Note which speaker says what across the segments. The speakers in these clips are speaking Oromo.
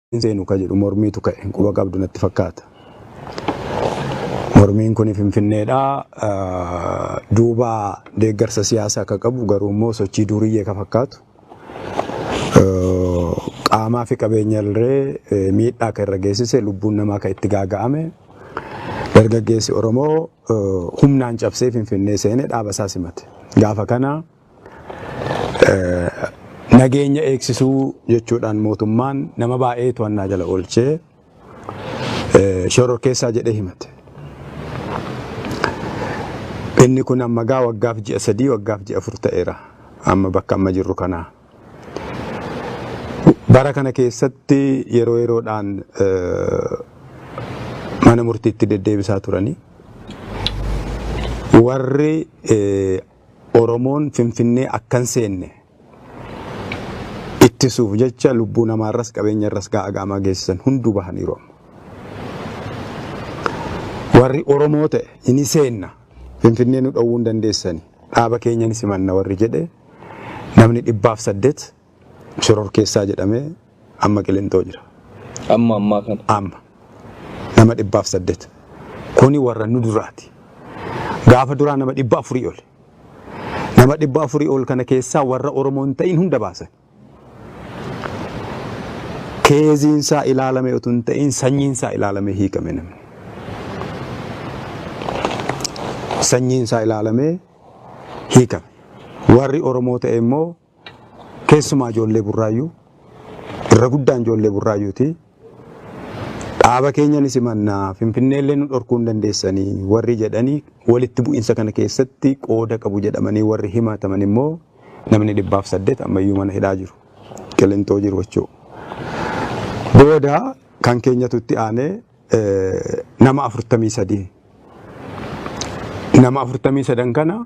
Speaker 1: Seenu ka jedhu mormiitu ka'e, quba qabdu natti fakkaata. Mormiin kun Finfinneedha. Duuba deeggarsa siyaasaa akka qabu, garuu immoo sochii duriyyee ka fakkaatu. Qaamaa fi qabeenya illee miidhaa kan irra geessise, lubbuun namaa kan itti gaaga'ame, dargaggeessi Oromoo humnaan cabsee Finfinnee seenee dhaaba isaa simate. Gaafa kana nageenya eegsisuu jechuudhaan mootummaan nama baay'ee to'annaa jala oolchee shororkeessaa jedhee himate. Inni kun amma gaa waggaaf ji'a 3, waggaaf ji'a 4 ta'eera amma bakka amma jirru kanaa. Bara kana keessatti yeroo yeroodhaan mana murtiitti deddeebisaa turanii, warri Oromoon Finfinnee akkan seenne ittisuuf jecha lubbuu namaarras qabeenyarras gaaga'ama geessisan hunduu bahaniiru amma. Warri Oromoo ta'e inni seenna, Finfinnee nu dhowwuu hin dandeessani, dhaaba keenya ni simanna warri jedhe namni 108 shororkeessaa jedhamee amma Qilintoo jira.
Speaker 2: Amma ammaa kana.
Speaker 1: Amma nama 108. Kuni warra nu duraati. Gaafa duraa nama 400 ol. Nama 400 ol kana keessaa warra Oromoo hin ta'in hunda baasan. Keeziinsaa ilaalame utuu hin ta'in sanyiinsaa ilaalamee hiikame namni. Sanyiinsaa ilaalamee hiikame. Warri Oromoo ta'e immoo keessumaa ijoollee Burraayyuu, irra guddaan ijoollee Burraayyuuti. Dhaaba keenya ni simannaa, Finfinnee illee nu dhorkuu hin dandeessanii warri jedhanii, walitti bu'insa kana keessatti qooda qabu jedhamanii warri himataman immoo namni 108 ammayyuu mana hidhaa jiru. Qilintoo jiru jechuudha. Booda kan keenyatu itti aanee nama 43. Nama 43 kana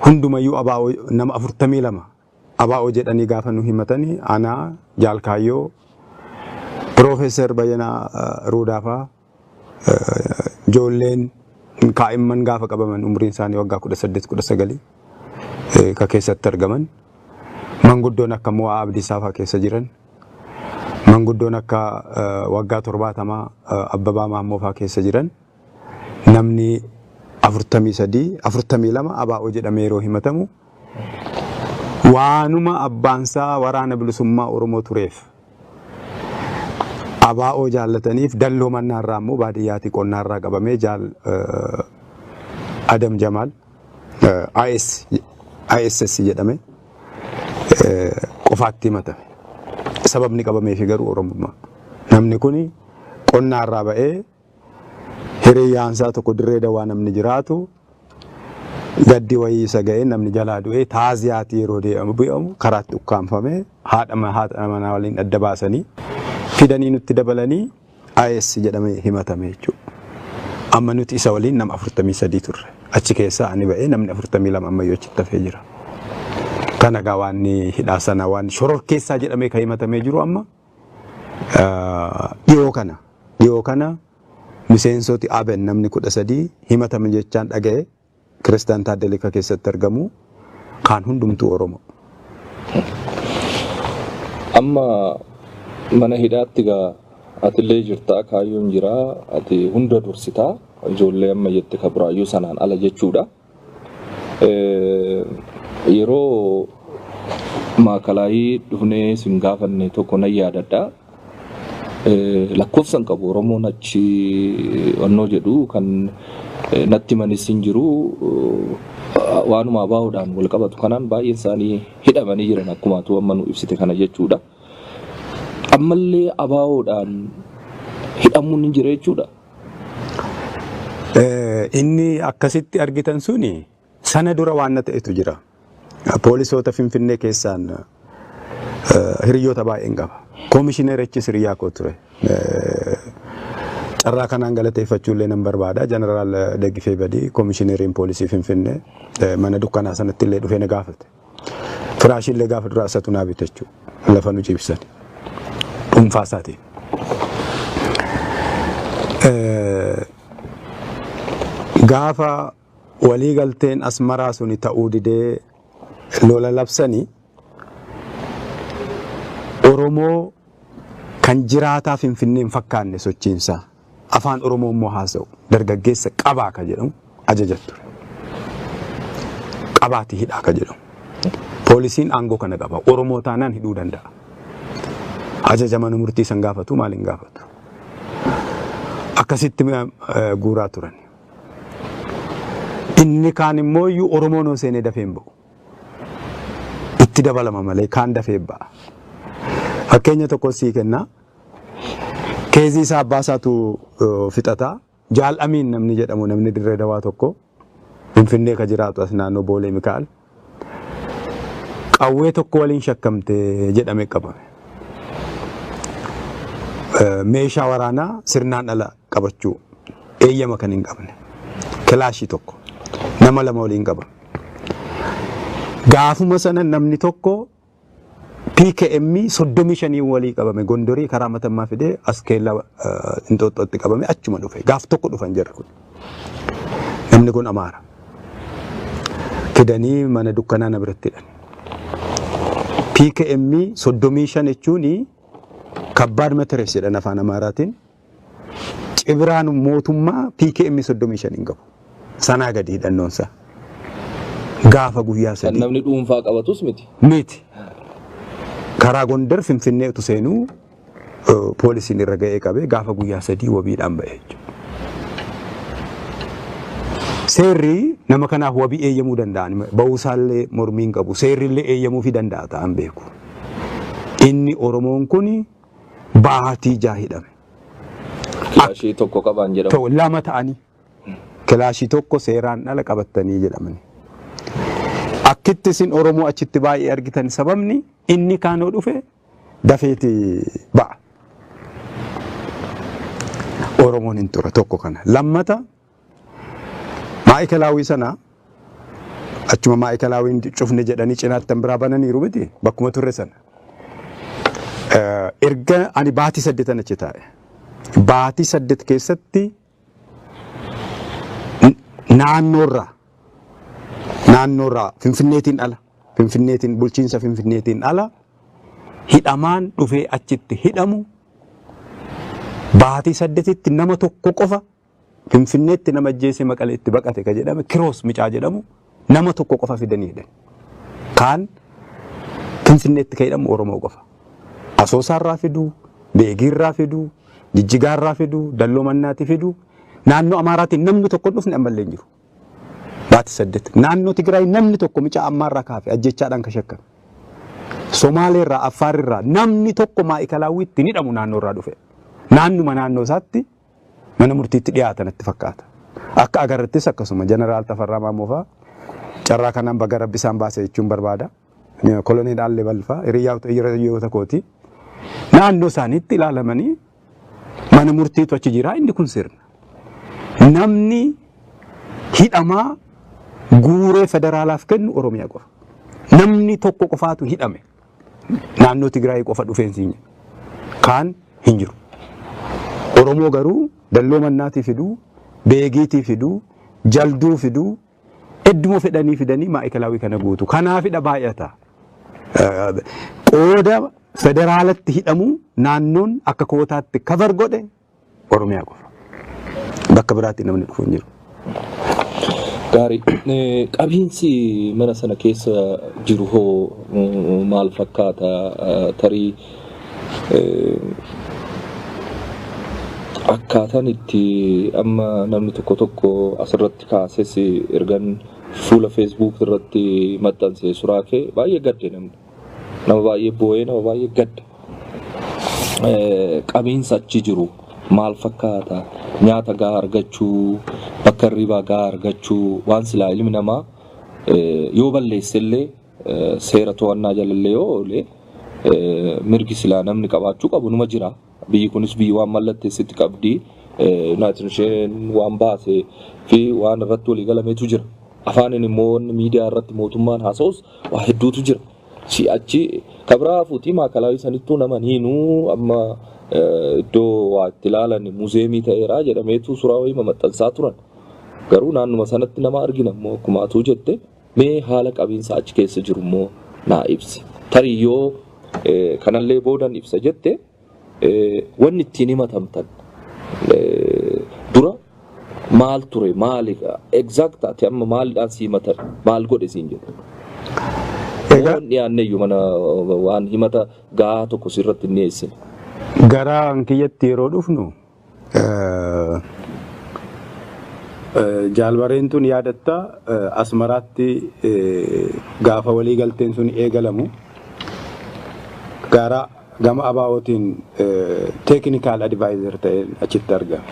Speaker 1: hundumayyuu ABO, nama 42 ABO jedhanii gaafa nu himatanii, anaa, Jaalkaayyoo, Piroofeesar Bayyanaa Ruudaafaa, ijoolleen kaa'imman gaafa qabaman umriin isaanii waggaa 18, 19 ka keessatti argaman, manguddoon akka Mo'aa Abdiisaa fa'aa keessa jiran, manguddoon akka waggaa 70 Abbabaa Maammoo fa'aa keessa jiran, namni 43, 42 ABO jedhamee yeroo himatamu, waanuma abbaansaa Waraana Bilisummaa Oromoo tureef ABO jaallataniif, dalloo mannaarraa immoo baadiyyaatii qonnaarraa qabamee jaal Adam Jamaal ISS jedhame qofaatti himatame. Sababni qabameefi garuu Oromummaa. Namni kuni qonnaarraa ba'ee hiriyyaansaa tokko Dirree Dawaa namni jiraatu gaddi wayii isa ga'ee namni jalaa du'ee taaziyaatti yeroo deemu karaatti ukkaamfamee haadha manaa waliin adda baasanii fidanii nutti dabalanii IS jedhamee himatame jechuudha. Amma nuti isa waliin nama 43 turre. Achi keessaa ani ba'ee namni 42 ammayyuu achitti hafee jira. Kana gaa waan hidhaa sana waan shororkeessaa jedhamee kan himatamee jiru amma dhiyoo kana miseensoti ABN namni 13 himatame jechaan dhaga'e, Kiristaan Taaddalika keessatti argamu, kaan hundumtuu Oromoo.
Speaker 2: Amma mana hidhaatti gaa atillee jirtaa, kaayyoon jiraa, ati hunda dursitaa, ijoollee amma jette ka Buraayyuu sanaan ala jechuudha. Yeroo maakalaayii dhufnee sin gaafanne tokko nan yaadadha. Lakkoofsan qabu Oromoon achi wannoo jedhu kan natti manis hin jiru, waanuma ABOdhaan wal qabatu kanaan baay'een isaanii hidhamanii jiran, akkuma atu amma nu ibsite kana jechuudha. Ammallee ABOdhaan hidhamuun hin jira jechuudha.
Speaker 1: Inni akkasitti argitan suni sana dura waan na ta'etu jira. Poolisoota Finfinnee keessaan hiriyoota baay'een qaba. Koomishinerichis hiriyaa koo ture. Carraa kanaan galateeffachuu illee nan barbaada. Jeneraal Daggifee Badii, koomishineriin poolisii Finfinnee, mana dukkanaa sanatti illee dhufee na gaafate. Firaashii illee gaafa duraa isatu naa bite jechuudha. Lafa nu ciibsan. Dhuunfaa isaatiin. Gaafa walii galteen Asmaraa suni ta'uu didee lola labsanii, Oromoo Kan jiraataa Finfinnee hin fakkaanne sochiinsaa afaan Oromoo immoo haasa'u dargaggeessa qabaa ka jedhamu ajaja ture. Qabaati hidhaa ka jedhamu. Poolisiin aangoo kana qaba. Oromoo taanaan hidhuu danda'a. Ajaja mana murtii san gaafatu maal hin gaafatu. Akkasitti guuraa turan. Inni kaan immoo iyyuu Oromoon hoo seenee dafee hin ba'u. Itti dabalama malee kaan dafee ba'a. Fakkeenya tokko sii kenna. Keezii isaa abbaa isaatu fixata. Jaal Amiin namni jedhamu namni Dirree Dawaa tokko Finfinnee ka jiraatu as naannoo Boolee Mikaa'el. Qawwee tokko waliin shakkamte jedhame qabame. Meeshaa waraanaa sirnaan ala qabachuu eeyyama kan hin qabne. Kilaashii tokko nama lama waliin qaba. Gaafuma sana namni tokko PKM 35 walii qabame Gondorii karaa Matammaa fidee as keellaa Inxooxxootti qabame achuma dhufe. Gaaf tokko dhufan jarri kun. Namni kun Amaara. Fidanii mana dukkanaa na biratti hidhan. PKM 35 jechuun kabbaad materees jedhan afaan Amaaraatiin. Cibiraan mootummaa PKM 35 hin qabu. Sanaa gadi hidhannoonsaa. Gaafa guyyaa
Speaker 2: Kan
Speaker 1: sadii.
Speaker 2: namni dhuunfaa qabatus miti.
Speaker 1: Miti. Karaa Gondar Finfinnee utu seenuu poolisiin irra ga'ee qabee gaafa guyyaa sadii wabiidhaan ba'e jechuudha. Seerri nama kanaaf wabii eeyyamuu danda'an ba'uusaallee mormii hin qabu. Seerrillee eeyyamuufii danda'a ta'an beeku. Inni Oromoon kun baatii jaha hidhame.
Speaker 2: Kilaashii tokko qabaan jedhamu.
Speaker 1: Ta'u lama ta'anii kilaashii tokko seeraan ala qabattanii jedhamani. Akkitti isin Oromoo achitti baay'ee argitan sababni inni kaanoo dhufe dafeeti ba'a. Oromoon hin tura tokko kana. Lammata maa'ikalaawii sana achuma maa'ikalaawii cufne jedhanii cinaatti kan biraa bananiiru miti bakkuma turre sana. Erga ani baatii 8 achi taa'e. Baatii 8 keessatti naannoorraa Finfinneetiin ala Finfinneetiin bulchiinsa Finfinneetiin ala hidhamaan dhufee achitti hidhamu baatii 8tti nama tokko qofa Finfinneetti nama ajjeese Maqaleetti baqate ka jedhame Kiroos Micaa jedhamu nama tokko qofa fidanii hidhan. Kaan Finfinneetti ka hidhamu Oromoo qofa. Asoosaarraa fiduu, Beegiirraa fiduu, Jijjigaarraa fiduu, Dalloo Mannaatti fiduu, naannoo Amaaraatiin namni tokko hin dhufne ammallee hin jiru. Baatii 8. Naannoo Tigraay namni tokko micaa ammaarraa kaafe ajjechaadhaan ka shakkame. Somaaleerraa, Affaarrirraa namni tokko maa'ikalaawwiitti ni hidhamu naannoorraa dhufe. Naannuma naannoo isaatti mana murtiitti dhiyaata natti fakkaata. Akka agarrattis akkasuma Jeneraal Tafarraa Maammoo fa'aa carraa kanaan baga rabbi isaan baase jechuun barbaada. Koloneel Allee Balfaa hiriyoota kooti. Naannoo isaaniitti ilaalamanii mana murtiitu achi jira inni kun sirna. Namni hidhamaa guuree federaalaaf kennu Oromiyaa qofa. Namni tokko qofaatu hidhame. Naannoo Tigraay qofa dhufeen siin jedha. Kaan hin jiru. Oromoo garuu Dalloo Mannaatii fiduu, Beegiitii fiduu, Jalduu fiduu, hedduma fedhanii fidanii maa'ikalaawii kana guutu. Kanaafidha baay'ata. Qooda federaalatti hidhamuu naannoon akka kootaatti cover godhe Oromiyaa qofa. Bakka biraatti namni dhufu hin jiru.
Speaker 2: Gaarii. Qabiinsi mana sana keessa jiru hoo maal fakkaata? Tarii akkaataan itti amma namni tokko tokko asirratti kaases ergan fuula Facebook irratti maxxanse suuraa kee baay'ee gadde namni. Nama baay'ee boo'ee nama baay'ee gadda. Qabiinsa achi jiru maal fakkaata? Nyaata gahaa argachuu, bakka hirribaa gahaa argachuu, waan silaa ilmi namaa yoo balleesse illee seera to'annaa jalallee yoo oole mirgi silaa namni qabaachuu qabu numa jira. Biyyi kunis biyyi waan mallatteessitti qabdi. United Nation waan baase fi waan irratti walii galametu jira. Afaaniin immoo wanni miidiyaa irratti mootummaan haasa'us waa hedduutu jira. Si'achi kabraa fuutii maakalaawii sanittuu nama hiinuu amma iddoo waa itti ilaalan muzeemii ta'eera jedhameetu suuraa wayii mamaxxansaa turan. Garuu naannuma sanatti nama argina immoo akkuma atuu jette mee haala qabiinsa achi keessa jiru immoo naa ibsi. Tarii yoo kanallee boodan ibsa jette Wanni ittiin himatamtan dura maal ture, maali exact ati amma maalidhaan si himatan, maal godhe siin jedhu?
Speaker 1: Egaa
Speaker 2: Waan dhiyaanne iyyuu mana waan himata gahaa tokko sirratti hin dhiyeessine.
Speaker 1: Gara kiyyatti yeroo dhufnu, jaalbareen tun yaadatta, Asmaraatti gaafa walii galteen sun eegalamu gara gama ABO'tiin technical advisor ta'een achitti argame.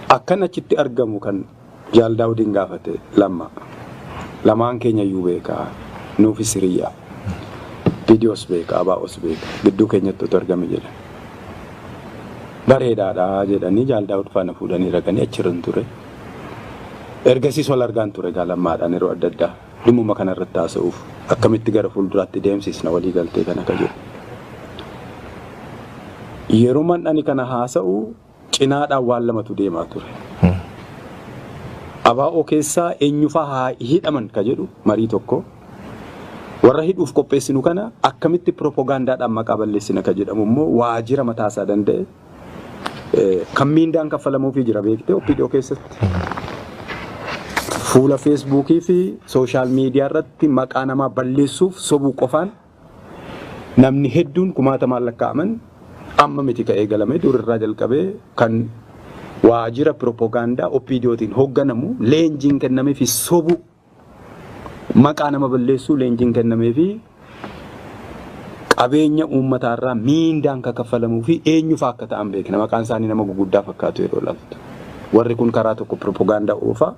Speaker 1: Akkan achitti argamu kan Jaal Daawudiin gaafate Lamma. Lamaan keenya iyyuu beekaa, nuufis hiriyyaa. Viidiyoos beeka, ABOs beeka, gidduu keenyatti otoo argame jedhan. Bareedaadha jedhanii Jaal Daawud faana fuudhanii dhaqanii achirran ture. Ergasiis wal argaan ture gaa Lammaadhaan yeroo adda addaa dhimmuma kanarratti haasa'uuf, akkamitti gara fuulduraatti deemsisna walii galtee kana ka jedhu. Yeroo ani kana haasa'u cinaadhaan waan lamatu deemaa ture. ABO keessaa eenyufaa haa hidhaman ka jedhu marii tokko. Warra hidhuuf qopheessinu kana akkamitti piropogaandaadhaan maqaa balleessina ka jedhamu immoo waajjira mataasaa danda'e kan miindaan kaffalamuufii jira, beektee, OPDO keessatti. Fuula Feesbuukii fi social media irratti maqaa namaa balleessuuf sobuu qofaan namni hedduun kumaatamaan lakkaa'aman amma miti ka'ee galame, durirraa jalqabee kan waajjira piropogaandaa OPDOtiin hoogganamu, leenjiin kennamee fi sobuu, maqaa nama balleessuu leenjiin kennamee fi qabeenya uummataarraa miindaan kan kaffalamuu fi eenyufaa akka ta'an beekna. Maqaan isaanii nama guguddaa fakkaatu yeroo ilaaltu. Warri kun karaa tokko piropogaandaa oofaa.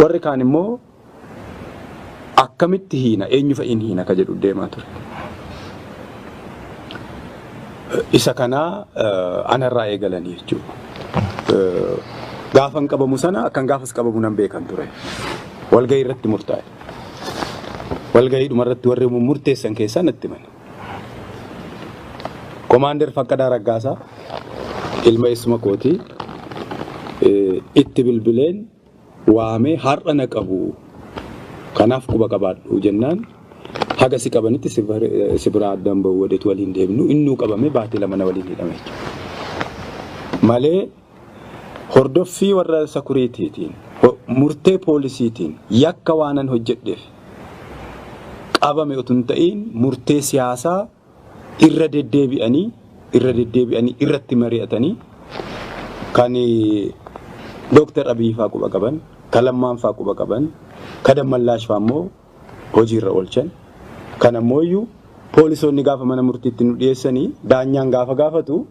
Speaker 1: Warri kaan immoo akkamitti hiina, eenyu fa'iin hiina ka jedhu deemaa ture. Isa kanaa anarraa eegalanii jechuudha. Gaafan qabamu sana akkan gaafas qabamu nan beekan ture. Walgahii irratti murtaa'e. Walgahii dhumarratti warri murteessan keessaa natti himani. Komaander Faqqadaa Raggaasaa ilma eessuma kootii itti bilbileen waamee, har'a na qabu, kanaaf quba qabaadhu jennaan, haga si qabanitti si biraa addaan bahu wadeetu waliin deemnu, innuu qabamee baatii 2 na waliin hidhame jechuudha. Malee hordoffii warra sakuriitiitiin, murtee poolisiitiin yakka waanan hojjedheef qabame otoo hin ta'iin, murtee siyaasaa irra deddeebi'anii irra deddeebi'anii irratti mari'atanii, kan Dooktar Abiy faa quba qaban, kan Lammaan faa quba qaban, kan Dammallaash faa immoo hojiirra oolchan. Kan ammoo iyyuu poolisoonni gaafa mana murtiitti nu dhiyeessanii daanyaan gaafa gaafatu,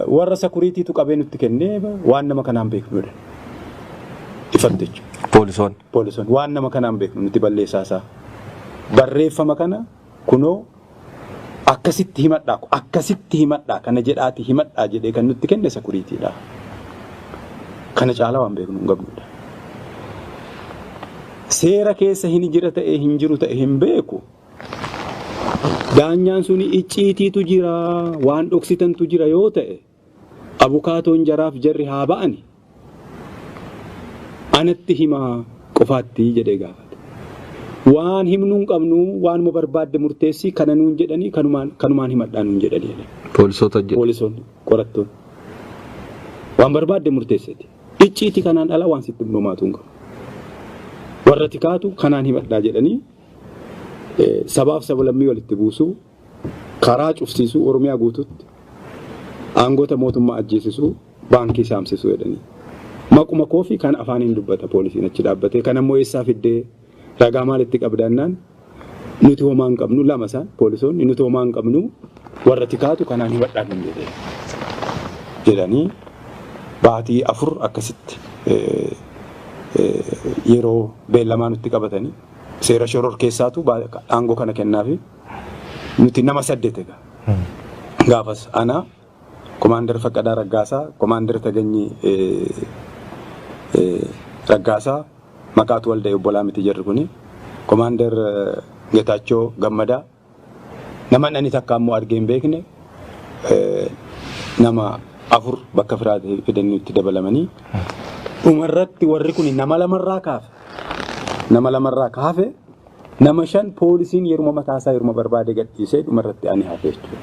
Speaker 1: warra sakuriitiitu qabee nutti kennee, waan nama kanaan beeknudha. Ifatti jechuudha.
Speaker 2: Poolisoonni.
Speaker 1: Poolisoonni waan nama kanaan beeknu nuti balleessaasaa. Barreeffama kana kunoo akkasitti himadhaa, akkasitti himadhaa, kana jedhaati himadhaa jedhee kan nutti kenne sakuriitiidha. Kana caalaa waan beeknu hin qabnudha. Seera keessa hin jira ta'e, hin jiru ta'e hin beeku. Daanyaan suni icciitiitu jira, waan dhoksitantu jira yoo ta'e, abukaatoon jaraaf jarri haa ba'ani. Anatti himaa qofaatti jedhee gaafate. Waan himnuu hin qabnu, waanuma barbaadde murteessi kana nuun jedhanii, kanumaan kanumaan himadhaa nuun jedhanii jedhe.
Speaker 2: Poolisoota jedhu.
Speaker 1: Poolisoonni qorattoonni. Waan barbaadde murteessiti. Icciitii kanaan ala waan sitti himnu maatu hin qabu. Warra tikaatu kanaan himadhaa jedhanii sabaaf sablammii walitti buusuu, karaa cufsiisuu, Oromiyaa guututti aangoota mootummaa ajjeesisuu, baankii saamsisuu jedhanii. Maquma koo fi kan afaaniin dubbata poolisiin achi dhaabbatee, kan ammoo eessaa fiddee, ragaa maalitti qabdaannaan, nuti homaa hin qabnu, lama isaan poolisoonni, nuti homaa hin qabnu, warra tikaatu kanaan himadhaa nun jedhee jedhanii baatii 4 akkasitti yeroo beellamaa nutti qabatanii, seera shoror keessaatu aangoo kana kennaafi nuti nama saddeet egaa. Gaafas ana, Komaander Faqqadaa Raggaasaa, Komaander Taganyii Raggaasaa, maqaatu wal da'e, obbolaa miti jarri kuni. Komaander Getaachoo Gammadaa, nama ani takka ammoo argee hin beekne, nama afur bakka firaa fidanii itti dabalamanii, dhumarratti warri kun nama lamarraa kaafe. Nama lamarraa kaafe. Nama 5 poolisiin yeruma mataasaa yeruma barbaade gadhiisee dhumarratti ani hafe jechuudha.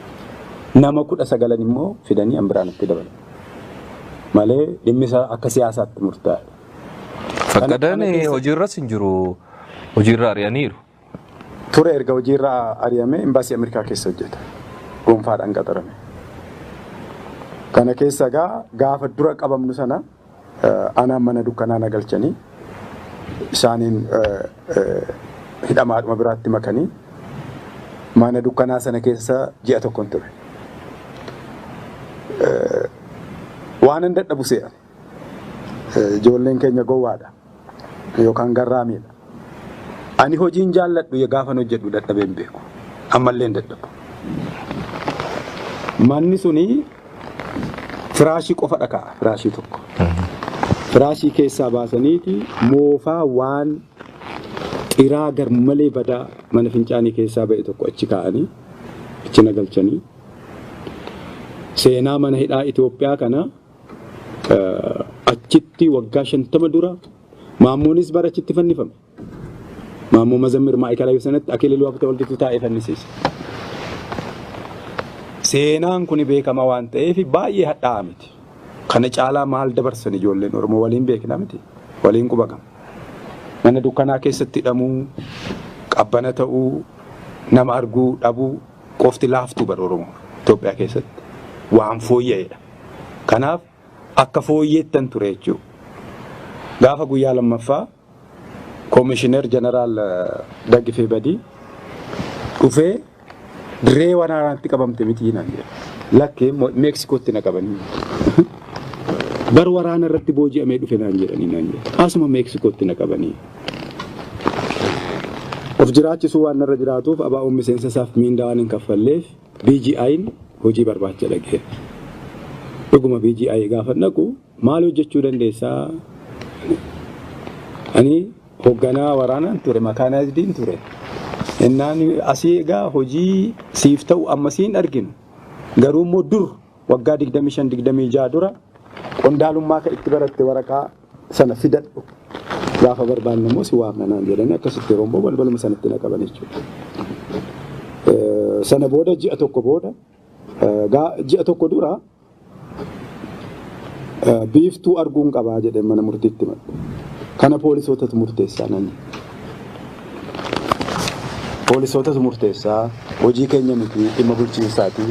Speaker 1: Nama 19 immoo fidanii an biraan itti dabalan. Malee dhimmi isaa akka siyaasaatti murtaa'e.
Speaker 2: Faqqadaan hojiirras hin jiru, hojiirra ari'aniiru.
Speaker 1: Ture erga hojiirra ari'amee imbaasii Ameerikaa keessa hojjeta. Dhuunfaadhaan qaxarame. Kana keessa egaa gaafa dura qabamnu sana anaan mana dukkanaa na galchanii isaaniin hidhamaadhuma biraatti makanii mana dukkanaa sana keessa ji'a tokkon ture. Waan hin dadhabu se'an. Ijoolleen keenya gowwaadha yookaan garraamiidha. Ani hojiin jaalladhu gaafan hojjedhu dadhabee hin beeku. Ammallee hin dadhabu. Manni suni firaashii qofa dhaka'a, firaashii tokko. Firaashii keessaa baasaniiti moofaa waan xiraa garmalee badaa mana fincaanii keessaa ba'e tokko achi kaa'anii achi na galchanii seenaa mana hidhaa Itoophiyaa kana achitti waggaa 50 dura Maammoonis bara achitti fannifame. Maammoo Mazammir Maa'ikalaayii sanatti Akiliiluu Habte Walditu taa'ee fannisiise. Seenaan kun beekamaa waan ta'eef baay'ee hadhaa'aa miti. Kana caalaa maal dabarsan ijoolleen Oromoo waliin beekna miti. Waliin quba qabna. Mana dukkanaa keessatti hidhamuu, qabbana ta'uu, nama arguu dhabuu qofti laaftuu bara Oromoo Itoophiyaa keessatti waan fooyya'edha. Kanaaf akka fooyyeettan ture jechuudha. Gaafa guyyaa lammaffaa Koomishinar Jeneraal Daggifee Badii dhufee dirree waraanaatti qabamte miti naan jedhe. Lakkee Meeksikootti na qabanii. Bar waraana irratti booji'amee dhufe naan jedhanii naan jedhe. Asuma Meeksikootti na qabanii. Of jiraachisuu waan narra jiraatuuf ABO'n miseensa isaaf miindaa waan hin kaffalleef BGI'n hojii barbaacha dhaqee. Dhuguma BGI gaafa dhaqu maal hojjechuu dandeessaa? Ani hoogganaa waraanaan ture, makaanaayizdiin ture. Innaan asii egaa hojii siif ta'u ammasii hin arginu. Garuu immoo dur waggaa 25 26 dura qondaalummaa kan itti baratte waraqaa sana fidadhu. Gaafa barbaanne immoo si waamna naan jedhanii akkasitti yeroo immoo balbaluma sanatti na qaban jechuudha. Sana booda ji'a tokko booda ji'a tokko dura biiftuu arguun qabaa jedhee mana murtiitti madde. Kana poolisootatu murteessaa nani. Poolisootatu murteessaa hojii keenya miti dhimma bulchiinsaati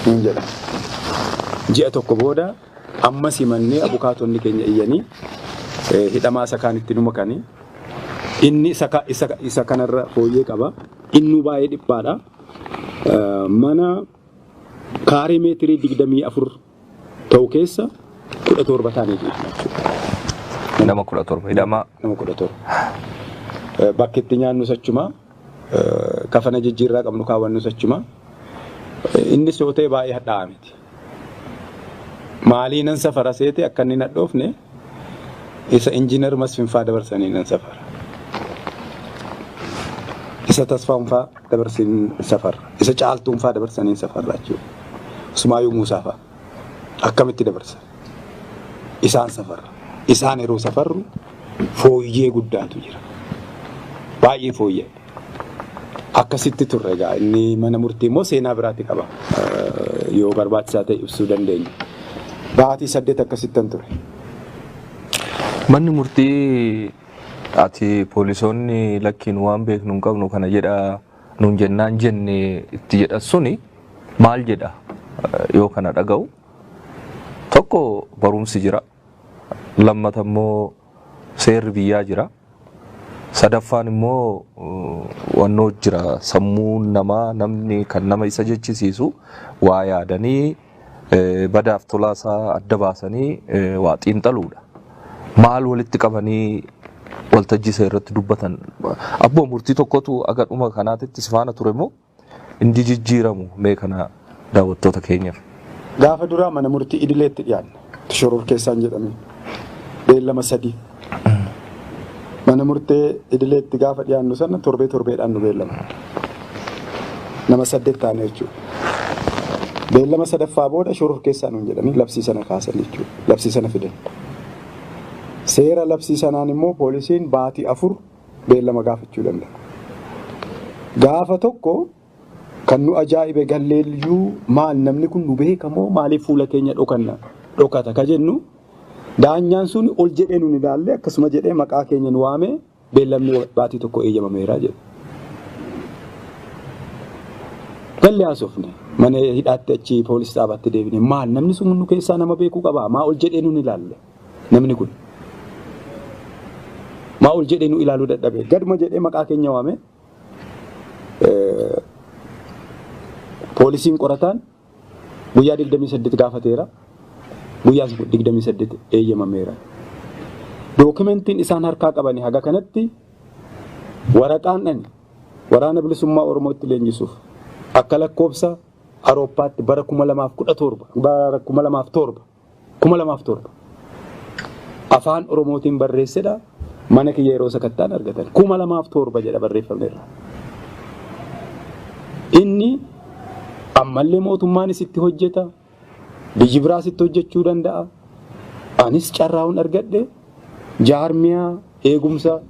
Speaker 1: niin jedha. Ji'a tokko booda ammas himannee abukaatonni keenya iyyanii hidhamaa isa kaanitti nu makanii inni isa kanarra fooyyee qaba. Innuu baay'ee dhiphaadha. Mana kaaree meetirii 24 ta'u keessa 17 taanee jirra jechuudha.
Speaker 2: Nama 17 hidhamaa.
Speaker 1: Nama 17. Bakki itti nyaannus achuma, kafana jijjiirraa qabnu kaawwannus achuma. Innis yoo ta'e baay'ee hadhaa'aa miti. Maalii nan safara seete akka inni nadhoofne isa injiinar Masfinfaa dabarsanii nan safara. Isa Tasfaanfaa dabarsanii safara. Isa Caaltuunfaa dabarsanii safarra jechuudha. Usmaayuu Muusaafaa akkamitti dabarsan? Isaan safarra. Isaan yeroo safarru fooyyee guddaatu jira. Baay'ee fooyyee. Akkasitti turre egaa inni mana murtii immoo seenaa biraatti qaba. Yoo barbaachisaa ta'e ibsuu dandeenya. Baatii 8 akkasittan ture.
Speaker 2: Manni murtii ati poolisoonni lakkiin waan beeknu hin qabnu kana jedha nuun jennaan jenne itti jedha suni maal jedha yoo kana dhaga'u? Tokko barumsi jira. Lammata immoo seerri biyyaa jira. Sadaffaan immoo wannoo jira sammuun namaa namni kan nama isa jechisiisu waa yaadanii badaaf tolaasaa adda baasanii waa xiinxaluudha. Maal walitti qabanii waltajjii isa irratti dubbatan? Abboo murtii tokkotu aga dhuma kanaatitti si faana ture moo inni jijjiiramu mee kana daawwattoota keenyaaf?
Speaker 1: Gaafa duraa mana murtii idileetti dhiyaanne. Shoror keessaan jedhame. Beellama 3. Mana murtee idileetti gaafa dhiyaannu sana torbee torbeedhaan nu beellama. Nama 8 taane jechuudha. Beellama sadaffaa booda shoror keessaa nuun jedhanii labsii sana kaasan jechuudha. Labsii sana fidan. Seera labsii sanaan immoo poolisiin baatii 4 beellama gaafachuu danda'a. Gaafa tokko kan nu ajaa'ibe galleeyyuu maal namni kun nu beekamoo maaliif fuula keenya dhokanna dhokata ka jennu daanyaan sun ol jedhee nu ilaalle akkasuma jedhee maqaa keenya nu waame beellamni baatii tokko eeyyamameera jedhe. Gallee haasofne mana hidhaatti achi poolis dhaabaatti deebine maal namni sun nu keessaa nama beekuu qabaa maa ol jedhee nu ilaalle namni kun. Maa ol jedhee nu ilaaluu dadhabe gaduma jedhee maqaa keenya waame poolisiin qorataan guyyaa 28 gaafateera. Guyyaa 28 eeyyamameera. Dookumentiin isaan harkaa qabanii haga kanatti waraqaan ani waraana bilisummaa Oromootti leenjisuuf akka lakkoobsa Awurooppaatti bara 2017 bara 2007 afaan Oromootiin barreessedha. Mana kiyya yeroo sakattaan argatan 2007 jedha barreeffameera. Inni ammallee mootummaanis itti hojjeta. Biyyi biraas itti hojjechuu danda'a. Anis carraa'uun argadhe jaarmiyaa eegumsa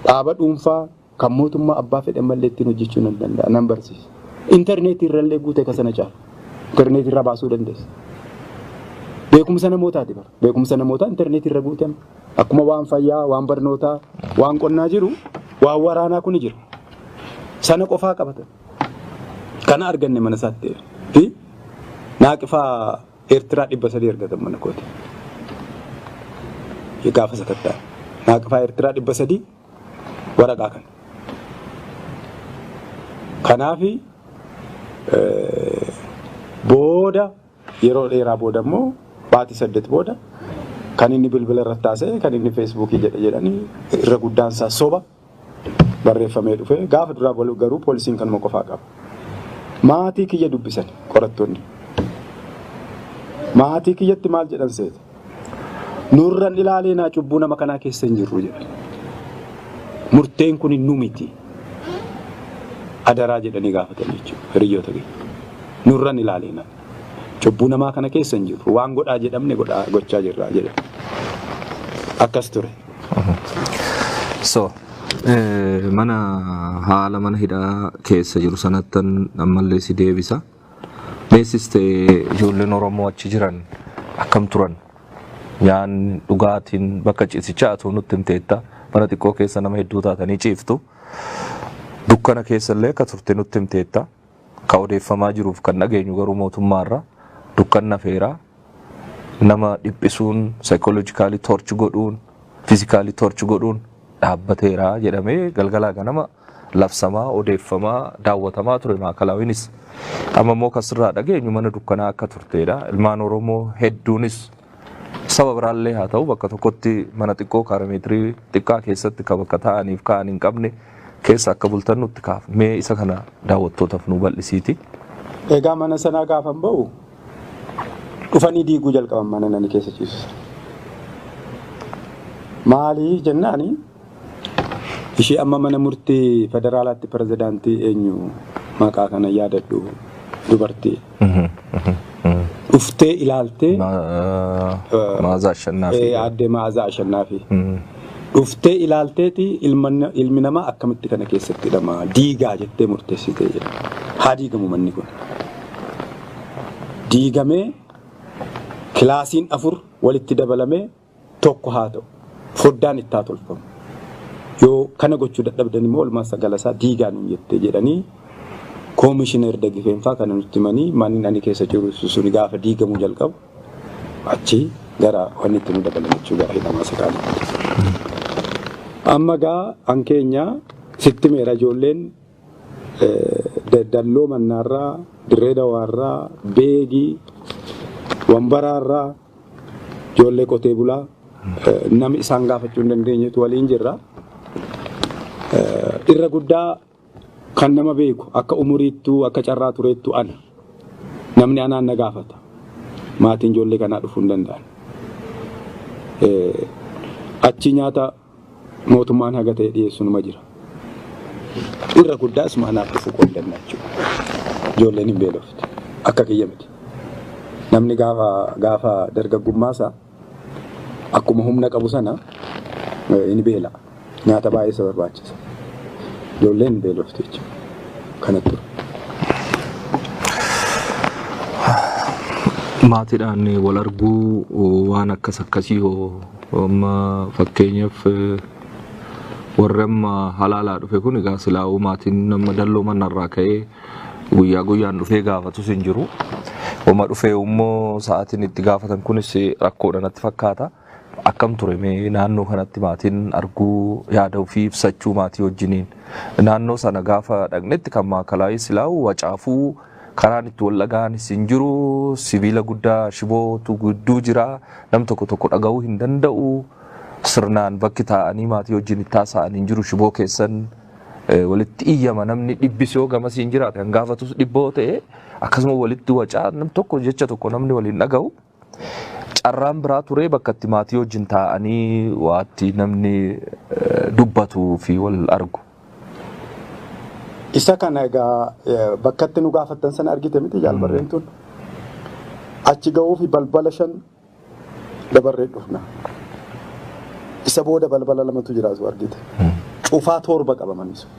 Speaker 1: dhaaba dhuunfaa kan mootummaa abbaa fedhan mallee ittiin hojjechuu nan danda'a nan barsiisa. Intarneetii irrallee guute ka sana caala. Intarneetii irraa baasuu dandeessa. Beekumsa namootaati bara. Beekumsa namootaa intarneetii irra guute amma. Akkuma waan fayyaa, waan barnootaa, waan qonnaa jiru, waan waraanaa kuni jira. Sana qofaa qabatan. Kana arganne mana isaatti fi naaqifaa Eertiraa 300 argatan mana kooti. Gaafa sakattaa. Naaqifaa Eertiraa 300 waraqaa kana. Kanaafi booda yeroo dheeraa booda immoo baatii 8 booda kan inni bilbila irratti haasa'e kan inni feesbuukii jedhe jedhanii irra guddaan isaa soba barreeffamee dhufe gaafa duraa garuu poolisiin kanuma qofaa qaba. Maatii kiyya dubbisan qorattoonni. Maatii kiyyatti maal jedhan seete? Nurran ilaalee naa cubbuu nama kanaa keessa hin jirru jedhan. Murteen kun nu miti. Adaraa jedhanii gaafatan jechuudha hiriyoota kiyya. Nurran ilaalee naa cubbuu namaa kana keessa hin jirru. Waan godhaa jedhamne godhaa gochaa jirra jedhan. Akkas ture.
Speaker 2: So mana haala mana hidhaa keessa jiru sanattan ammallee si deebisa. Meessis ta'ee ijoolleen Oromoo achi jiran akkam turan? Nyaanni dhugaatiin bakka ciisichaa atuu nutti himteetta. Mana xiqqoo keessa nama hedduu taatanii ciiftu. Dukkana keessallee akka turte nutti himteetta. Ka odeeffamaa jiruuf kan dhageenyu garuu mootummaarra dukkan nafeeraa nama dhiphisuun saayikooloojikaalii torchi godhuun fiizikaalii torchi godhuun dhaabbateera jedhamee galgalaa ganama labsamaa odeeffamaa daawwatamaa ture maakalaawwinis. Amma immoo kasirraa dhageenyu mana dukkanaa akka turteedha. Ilmaan Oromoo hedduunis saba biraallee haa ta'u bakka tokkotti mana xiqqoo kaarameetirii xiqqaa keessatti kan bakka taa'aniif ka'an hin qabne keessa akka bultan nutti kaafne. Mee isa kana daawwattootaaf nu bal'isiiti.
Speaker 1: Egaa mana sanaa gaafan ba'u dhufanii diiguu jalqaban mana nani keessa ciisu. Maali jennaani ishee amma mana murtii federaalaatti pirezidaantii eenyu maqaa kana yaadadhu dubartii. Dhuftee ilaaltee
Speaker 2: Maazaa Ashannaafi.
Speaker 1: Aadde Maazaa Ashannaafi. Dhuftee ilaalteeti ilmi namaa akkamitti kana keessatti hidhama diigaa jettee murteessitee jedha. Haa diigamu manni kun. Diigamee kilaasiin 4 walitti dabalamee tokko haa ta'u. Foddaan itti haa tolfamu. Yoo kana gochuu dadhabdan immoo oolmaa sagalasaa diigaa nuun jettee jedhanii koomishinar Dagifeenfaa kana nutti himanii manni ani keessa jiru suni gaafa diigamuu jalqabu achi gara wanni itti nu dabalan jechuu gara hidhamaa sakaalitti. Amma gaa an keenya sitti meera ijoolleen dalloo mannaarraa, dirree dawaarraa, beegii, wambaraarraa ijoollee qotee bulaa namni isaan gaafachuu hin dandeenyetu waliin jirra. Irra guddaa kan nama beeku akka umuriittuu akka carraa tureettuu ana. Namni anaan na gaafata. Maatiin ijoollee kanaa dhufuu hin danda'an. Achi nyaata mootummaan haga ta'e dhiyeessu numa jira. Irra guddaa isuma anaaf dhufu qooddanna jechuudha. Ijoolleen hin beelofti. Akka kiyya miti. Namni gaafa dargaggummaasaa akkuma humna qabu sana hin beela. Nyaata baay'ee isa barbaachisa. Ijoolleen beelofte jechuudha. Kana ture.
Speaker 2: Maatiidhaan wal arguu waan akkas akkasii hoo amma fakkeenyaaf warri amma halaalaa dhufe kun egaa silaa'uu maatiin nama dalloo manarraa ka'ee guyyaa guyyaan dhufee gaafatus hin jiru. Wama dhufee immoo sa'aatiin itti gaafatan kunis rakkoodha natti fakkaata. Akkam ture mee naannoo kanatti maatiin arguu yaada ofii ibsachuu maatii wajjiniin naannoo sana gaafa dhaqnetti kan maakalaayii silaa'u wacaafuu karaan itti wal dhaga'anis hin jiru, sibiila guddaa shibootu gidduu jira, nam tokko tokko dhaga'uu hin danda'u, sirnaan bakki taa'anii maatii wajjin itti haasa'an hin jiru, shiboo keessan walitti iyyama namni dhibbis yoo gamasii hin jiraate kan gaafatus dhibboo ta'e akkasuma walitti wacaa nam tokko jecha tokko namni waliin dhaga'u. Carraan biraa ture bakka itti maatii wajjin taa'anii waatti namni dubbatuu fi wal argu.
Speaker 1: Isa kana egaa bakka itti nu gaafattan sana argite miti jaalbarreen tun. Achi ga'uu fi balbala 5 dabarree dhufna. Isa booda balbala 2tu jiraatu argite. Cufaa 7 qaba manni sun.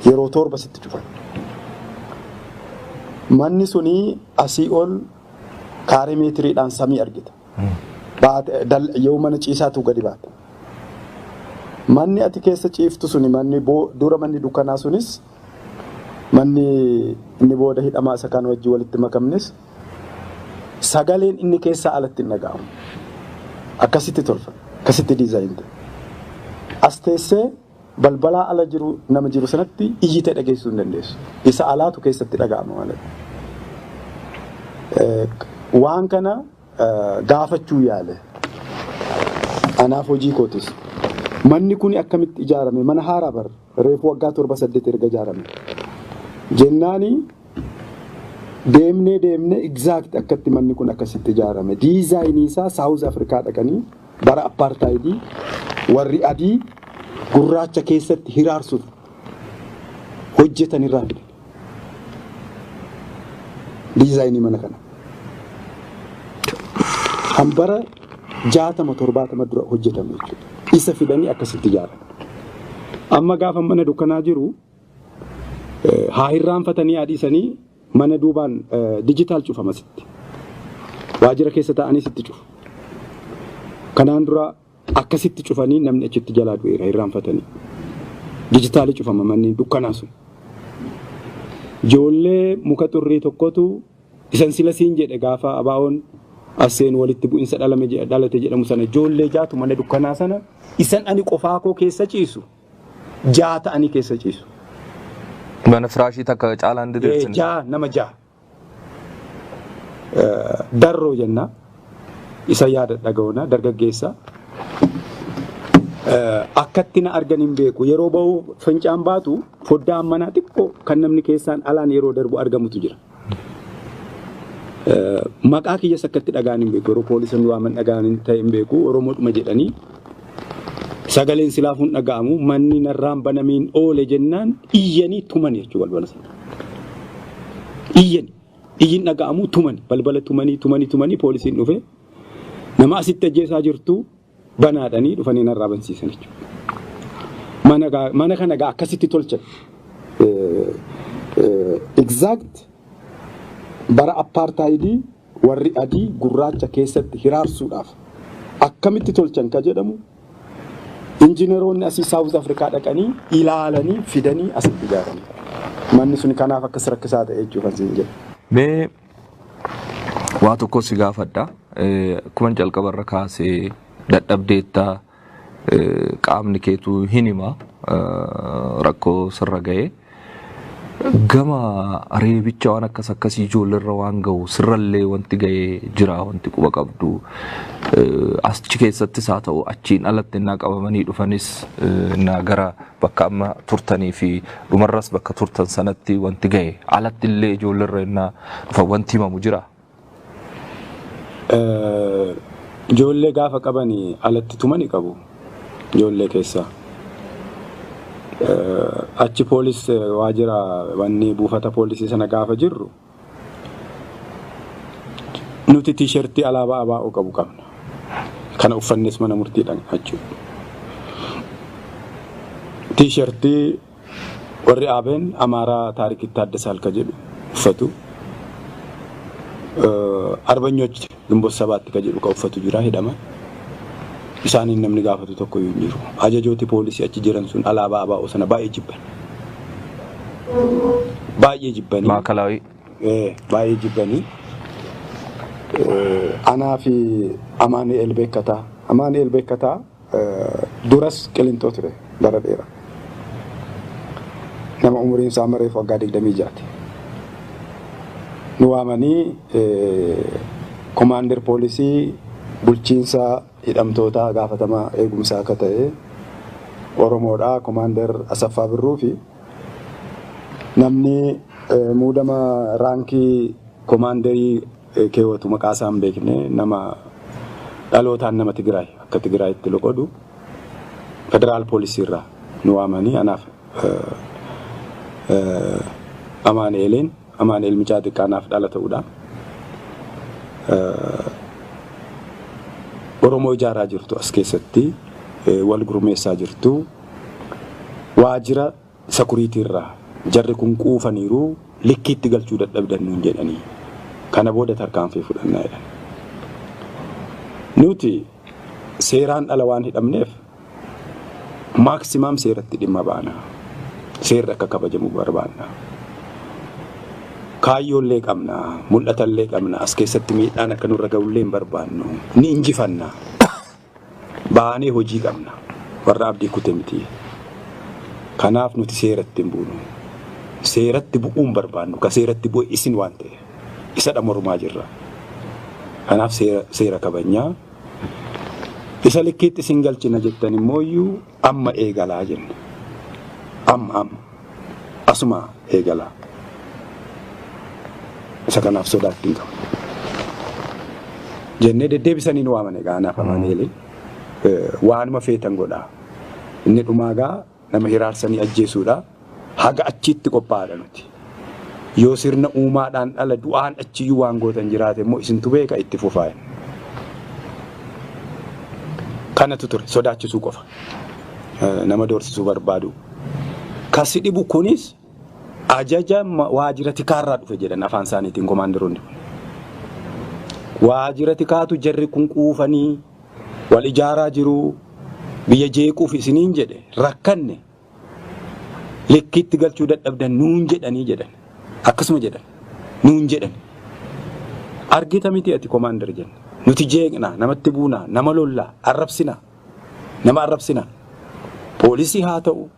Speaker 1: Yeroo 7 sitti cufan. Manni suni asii ol kaaree meetiriidhaan samii argita. Yoo mana ciisaatu gadi baata. Manni ati keessa ciiftu suni manni dura manni dukkanaa sunis manni inni booda hidhamaa isa kaan wajjin walitti makamnes sagaleen inni keessaa alatti hin dhaga'amu. Akkasitti tolfame. Akkasitti diizaayin ta'e. As teessee balbalaa ala jiru nama jiru sanatti iyyitee dhageessisuu hin dandeessu. Isa alaatu keessatti dhaga'ama malee. Waan kana gaafachuu yaale. Anaaf hojii kootis. Manni kun akkamitti ijaarame? Mana haaraa bar reefu waggaa 7-8 erga ijaarame. Jennaani deemnee deemnee exact akkatti manni kun akkasitti ijaarame. Diizaayinii isaa Saawuz Afrikaa dhaqanii bara apartaayidii warri adii gurraacha keessatti hiraarsuuf hojjetan irraa fidan. Diizaayinii mana kana. Kan bara 60-70 dura hojjetame jechuudha. Isa fidanii akkasitti ijaaran. Amma gaafa mana dukkanaa jiru haa hirraanfatanii haa dhiisanii mana duubaan dijitaal cufama sitti. Waajjira keessa taa'anii sitti cufu. Kanaan dura akkasitti cufanii namni achitti jalaa du'eera hirraanfatanii. Dijitaalii cufama manni dukkanaa sun. Ijoollee muka xurrii tokkotu isan sila siin jedhe gaafa abaa'oon aseen walitti bu'insa dhalate jedhamu sana ijoollee jaatu mana dukkanaa sana isan ani qofaa koo keessa ciisu 6 ta'anii keessa ciisu.
Speaker 2: Mana firaashii takka caalaan diriirsin.
Speaker 1: 6 nama 6. Darroo jenna. Isa yaada dhaga'uuna dargaggeessa. Akkatti na argan hin beeku. Yeroo ba'u fincaan baatu foddaan manaa xiqqoo kan namni keessaan alaan yeroo darbu argamutu jira. Maqaa kiyyas akkatti dhaga'an hin beeku. Yeroo poolisiin waaman dhaga'an hin ta'e hin beeku. Oromoodhuma jedhanii sagaleen silaafuun dhaga'amu manni narraan banamiin oole jennaan iyyanii tuman jechuudha balbala sana. Iyyani. Iyyin dhaga'amu tuman balbala tumanii tumanii tumanii poolisiin dhufe nama asitti ajjeesaa jirtu banaadhanii dhufanii narraa bansiisan jechuudha. Mana kana gaa akkasitti tolchan. Exact bara apartaayidii warri adii gurraacha keessatti hiraarsuudhaaf akkamitti tolchan ka jedhamu injineroonni asii Saawuz Afrikaa dhaqanii ilaalanii fidanii asitti ijaaran. Manni sun kanaaf akkas rakkisaa ta'e jechuuf asiin jedhe.
Speaker 2: Mee waa tokko si gaafadha. Akkuma jalqabarra kaasee dadhabdeetta qaamni keetu hin hima rakkoo sirra ga'e. Gama reebicha waan akkas akkasii ijoolleerra waan ga'u sirrallee wanti ga'ee jira wanti quba qabdu. Achi keessattis haa ta'u achiin alatti innaa qabamanii dhufanis innaa gara bakka amma turtanii fi dhumarras bakka turtan sanatti wanti ga'e alatti illee ijoolleerra innaa dhufan wanti himamu jira.
Speaker 1: Ijoollee gaafa qabanii alatti tumani qabu ijoollee keessaa. Achi poolis waajjira wanni buufata poolisii sana gaafa jirru nuti tiishertii alaabaa ABO qabu qabna. Kana uffannes mana murtii dhaqna jechuudha. Tiishertii Warri Abeen Amaaraa Taarikitti Taaddasaal ka jedhu uffatu. Arbanyoch Ginboot Sabaatti ka jedhu ka uffatu jira hidhama. Isaaniin namni gaafatu tokko iyyuu hin jiru. Ajajooti poolisii achi jiran sun alaabaa ABO sana baay'ee jibban. Baay'ee jibbanii.
Speaker 2: Maakalaawii.
Speaker 1: Baay'ee jibbanii. Anaa fi Amaanu'eel Beekkataa. Amaanu'eel Beekkataa duras Qilintoo ture bara dheeraa. Nama umuriin isaa mareef waggaa 26ti. Nu waamanii komaander poolisii bulchiinsa hidhamtootaa gaafatamaa eegumsaa akka ta'e Oromoodha. Komaander Asaffaa Birruu fi namni muudama raankii komaanderii keewwatu maqaa isaa hin beekne, nama dhalootaan nama Tigraay akka Tigraayitti loqodu federaal poolisii irraa nu waamanii anaaf Amaanu'eeliin, Amaanu'eel mucaa xiqqaa naaf dhala ta'udha. Oromoo ijaaraa jirtu, as keessatti wal gurmeessaa jirtu, waajjira sakuriitii irraa jarri kun quufaniiru, likkiitti galchuu dadhabdan nuun jedhanii, kana booda tarkaanfii fudhannaa jedhan. Nuti seeraan ala waan hidhamneef maximum seeratti dhimma baana. Seerri akka kabajamu barbaanna. Kaayyoollee qabna, mul'atallee qabna, as keessatti miidhaan akka nurra ga'ullee hin barbaannu. Ni injifanna. Baanee hojii qabna. Warra abdii kute miti. Kanaaf nuti seeratti hin buunu. Seeratti bu'uun barbaannu. Ka seeratti bu'e isin waan ta'eef. Isadha mormaa jirra. Kanaaf seera kabajnaa. Isa likkiitti isin galchina jettan immoo iyyuu amma eegalaa jenne. Amma amma. Asuma eegalaa. Isa kanaaf sodaatti hin qabu. Jennee deddeebisanii nu waaman egaa anaaf Amaanu'eeliin. Waanuma feetan godhaa. Inni dhumaa gaa nama hiraarsanii ajjeesuudha. Haga achitti qophaa'aadha nuti. Yoo sirna uumaadhaan dhala du'aan achiyyuu waan gootan jiraate immoo isintu beeka, itti fufaa. Kanatu ture, sodaachisuu qofa. Nama doorsisuu barbaadu. Kasi dhibu kunis ajaja waajjira tikaarraa dhufe jedhan afaan isaaniitiin komaandaroonni kun. Waajjira tikaatu jarri kun quufanii wal ijaaraa jiru, biyya jeequuf isiniin jedhe, rakkanne, likkiitti galchuu dadhabdan nuun jedhanii jedhan. Akkasuma jedhan. Nuun jedhan. Argita miti ati komaandar jenne. Nuti jeeqna, namatti buuna, nama lollaa, arrabsina. Nama arrabsina. Poolisii haa ta'u,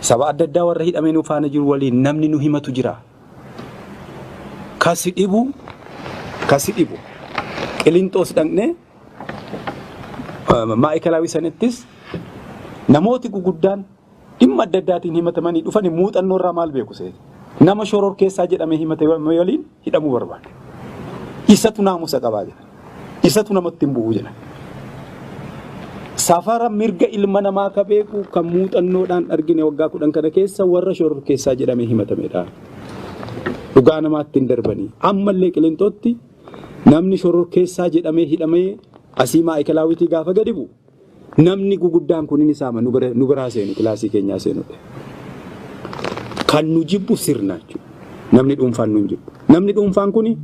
Speaker 1: saba adda addaa warra hidhamee nu faana jiru waliin namni nu himatu jira. Kasi dhibu, kasi dhibu. Qilinxoos dhaqnee maa'ikalaawii sanattis namooti guguddaan dhimma adda addaatiin himatamanii dhufanii muuxannoo irraa maal beeku seeti? Nama shoror keessaa jedhamee himate waliin hidhamuu barbaada. Isatu naamusa qabaa jedha. Isatu namatti hin bu'u jedha. Safara mirga ilma namaa ka beeku kan muuxannoodhaan argine waggaa 10 kana keessa warra shoror keessaa jedhamee himatamedha. Dhugaa namaatti hin darbanii. Ammallee Qilinxootti namni shoror keessaa jedhamee hidhamee asii maa'ikilaawitii gaafa gadi bu'u namni guguddaan kun inni saama nu biraa seenu, kilaasii keenyaa seenudha. Kan nu jibbu sirna jechuudha. Namni dhuunfaan nu hin jibbu. Namni dhuunfaan kuni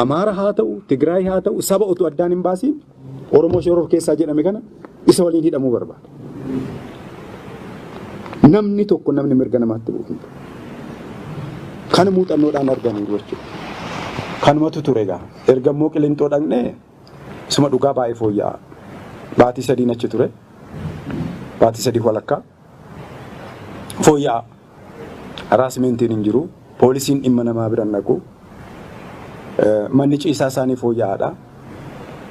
Speaker 1: Amaara haa ta'u, Tigraay haa ta'u, saba utuu addaan hin baasiin Oromoo shoror keessaa jedhame kana isa waliin hidhamuu barbaada. Namni tokko namni mirga namaatti bu'u hin jiru. Kana muuxannoodhaan arganiiru jechuudha. Kanumatu ture egaa. Erga immoo Qilinxoo dhaqnee suma dhugaa baay'ee fooyya'aa. Baatii 3n achi ture. Baatii 3 walakkaa. Fooyya'aa. Harassmentiin hin jiru. Poolisiin dhimma namaa bira hin dhaqu. Manni ciisaa isaanii fooyya'aadha.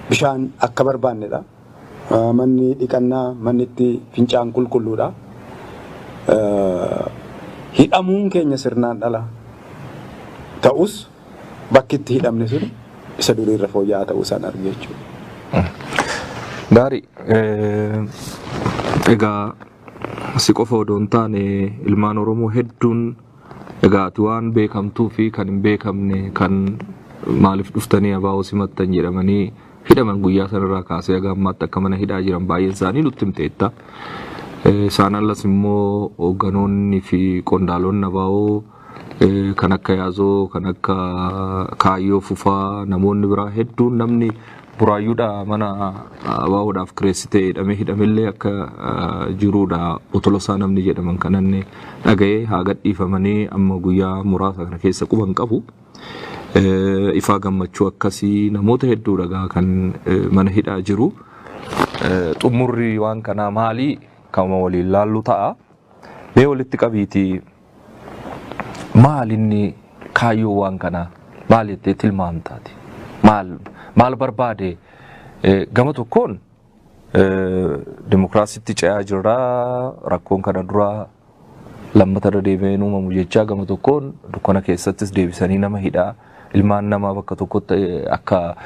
Speaker 1: Bishaan akka barbaannedha. Manni dhiqannaa, manni itti fincaan qulqulluudha. Hidhamuun keenya sirnaan dhala. Ta'us bakki itti hidhamne sun isa duriirra fooyya'aa ta'uu isaan arge jechuudha.
Speaker 2: Gaarii. Egaa si qofa odoo hin taane ilmaan Oromoo hedduun, egaa ati waan beekamtuu fi kan hin beekamne kan maaliif dhuftanii ABO simattan jedhamanii hidhaman guyyaa sanarraa kaasee haga ammaatti akka mana hidhaa jiran baay'een isaanii nutti himteetta. Isaan alas immoo hoogganoonni fi qondaalonni ABO kan akka Yaazoo, kan akka Kaayyoo Fufaa, namoonni biraa hedduun, namni Buraayyuudha mana ABOdhaaf kireessitee hidhamee hidhamellee akka jiruudha. Otolosaa namni jedhaman kan inni dhaga'ee haa gadhiifamanii amma guyyaa muraasa kana keessa quban qabu. Ifaa Gammachuu akkasii, namoota hedduu dhagaa kan mana hidhaa jiru. Xumurri waan kanaa maali? Kan waliin laallu ta'a. Mee walitti qabiitii, maal inni kaayyoo waan kanaa, maal jettee tilmaamtaati? Maal maal barbaade? Gama tokkoon dimokiraasiitti ce'aa jirra, rakkoon kana dura lammata irra deebi'een uumamu jechaa, gama tokkoon dukkana keessattis deebisanii nama hidhaa, ilmaan namaa bakka tokkotti akka